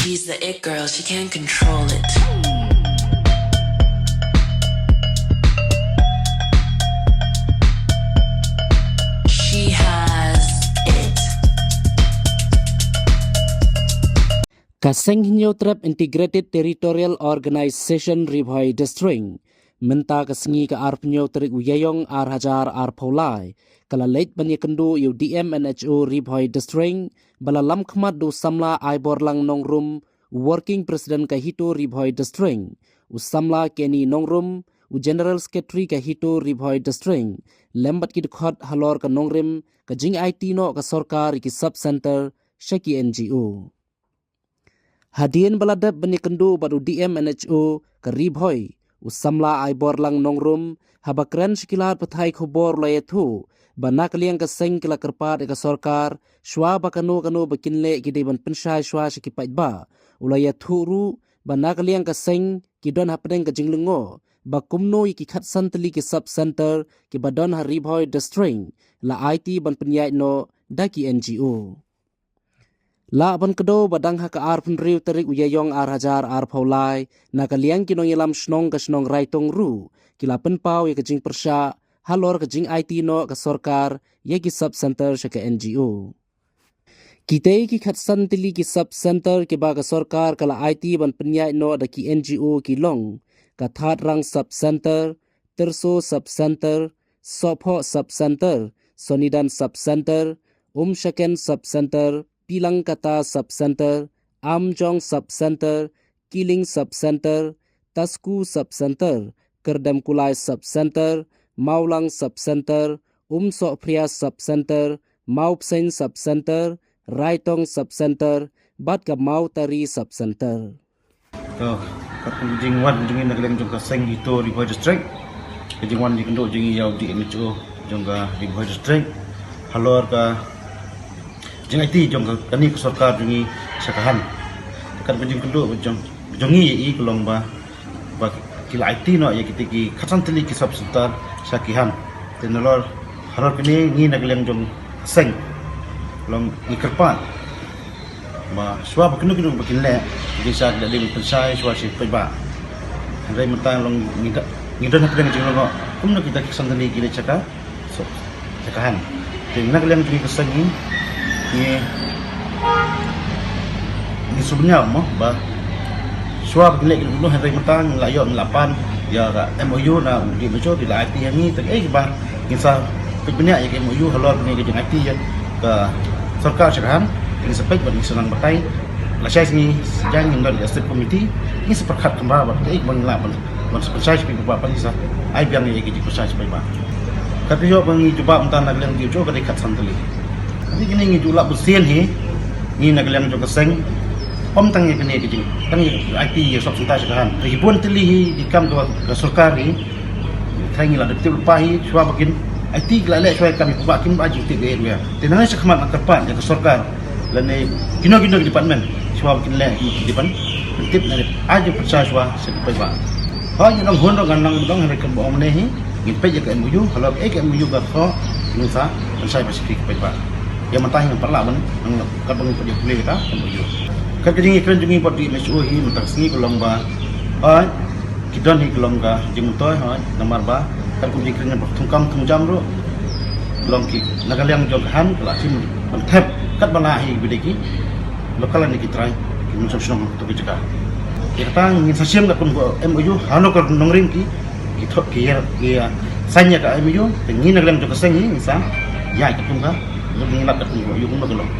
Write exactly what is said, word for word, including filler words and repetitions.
She's the it girl, she can't control it. She has it. Ka Seng Hynñiewtrep Integrated Territorial Organization Ri Bhoi District mynta ka sngi ka arphew tarik u Ïaïong ar hajar arphew lai ka la leit ban ïakynduh ïa u D M N H O Ri Bhoi District ba la lam khmat da u samla Aiborlang Nongrum, u Working President ka HITO Ri Bhoi District, u samla Kenny Nongrum, u General Secretary ka HITO Ri Bhoi District, lem bad ki dkhot halor ka nongrim ka jingaiti noh ka sorkar ïa ki sub center sha ki N G O. Hadien ba la dep ban ïakynduh bad u D M N H O ka Ri Bhoi, u samla Aiborlang Nongrum, haba kren sha ki lad pathai khubor u la ïathuh ba na ka liang ka seng ki la kyrpad ïa ka sorkar shuwa ba kano kano ba kin leh ki dei ban pynshai shuwa sha ki paidbah. U la ïathuh ruh ba na ka liang ka seng ki don hapdeng ka jinglyngngoh ba kumno ïa ki khatsan tylli ki sub center kiba don ha Ri Bhoi District la aiti ban pynïaid noh da ki N G O. Lah ban kdew ba dang ha ka arphew hynriew tarik u Ïaïong ar hajar arphew lai, na ka liang ki nongïalam shnong ka shnong Raitong ruh ki la pynpaw ïa ka jingpyrshah halor ka jingaiti noh ka sorkar ïa ki sub center sha ka N G O. Kitei ki khatsan tylli ki sub center kiba ka sorkar ka la aiti ban pynïaid noh da ki N G O ki long ka Thadrang sub center, Tyrso sub center, Sohphoh sub center, Sonidan sub center, Umshaken sub center, Pilangkata sub center, Amjong sub center, Kiling sub center, Tasku sub center, Kyrdemkulai sub center, Mawlang sub center, Umsohphria sub center, Mawpseng sub center, Raitong sub center bad ka Mawtari sub center. To, katkum ka jingwan jong ngi na ka liang jong ka seng HITO Ri Bhoi District, ka jingwan jingkynduh jong ngi ïa u D M H O jong ka Ri Bhoi District halor ka jingaiti jong ka, kane ka sorkar jong ngi sha ka HAND. Katkum ka jingkynduh jong, jong ngi ïa i ka long ba, ba ki la aiti noh ïa kitei ki khatsan tylli ki sub center sha ki HAND. Te nalor halor kane ngi na ka liang jong ka seng long ngi kyrpad ba shuwa ba kino kino ba kin leh, ki dei sa ki la dei ban pynshai shuwa sha ki paidbah. Hynrei mynta long ngi da, ngi don hapdeng ka jinglyngngoh kumno kita ki khatsan tylli ki leit sha ka, so, sha ka HAND. Te na ka liang jong ngi ka seng ngi, ngi, ngi sngewbha mo ba shuwa ba kin leh ki leh kumno, hynrei mynta ngi la ïoh, ngi la pan ïa ka M O U na u D M H O, ki la aiti ïa ngi, te kaei ba ngin sa peit bniah ïa ka M O U halor kane ka jingaiti ïa ka sorkar sha ka HAND, ngin sa peit bad ngin sa nang batai. Lashai sngi sa jan ngin don ïa ka state committee, ngin sa pyrkhat kumba bad kaei ba ngin lah ban, ban sa pynshai sha ki paidbah, ban ngin sa ai biang ïa ki jingpynshai sha ki paidbah. Ka dei ïoh ba ngi jubab mynta na ka liang D M H O ka dei khatsan tylli. Ka dei kane ngi ju lah bunsien hi, ngi na ka liang jong ka seng, ym tang ïa kane ka jing, tang ïa ka aiti ïa sub center sha ka HAND. Ka bun tylli hi ki kam ka, ka sorkar hi. Tang ngi la dep tip lypa hi, shuwa ba kin aiti ki la leh shuwa ïa ka kam ïa ki paidbah, kim ai jingtip ïa area. Te nangne sha khmat nga kyrpad ïa ka sorkar lane kino kino ki department, shuwa ba kin leh ki, ki department, pyntip lane ai jingpynshai shuwa sha ki paidbah. Hooid, ngi nang hun ruh, ngan nang dang, hynrei kumba ong mynne hi, ngin peit ïa ka M O U, halor kaei ka M O U ka thoh, ngin sa pynshai bha sha ki paidbah. Ïa mynta hi ngan pat lah ban, ngan, katba ngin peit ïa pule ïa ka M O U. Kat ka jingïakren jong ngi bad D M H O hi mynta ka sngi ka long ba, hooid, ki don hi ki long ka jingmyntoi, hooid, namar ba katkum jingkren ba thungkam thungjam ruh, long ki na ka liang jong ka HAND ka la shim ban thep katba lah hi ba dei ki local lane ki trai, ki nongshong shnong ha kato ka jaka. Te kata ngin sa shim katkum ka M O U, hano ka nongrim ki, ki thoh, ki ïa, ki ïa sign ïa ka M O U, te ngi na ka liang jong ka seng hi ngin sa ïaid katkum ka, ngi lap katkum ka M O U kumno ka long.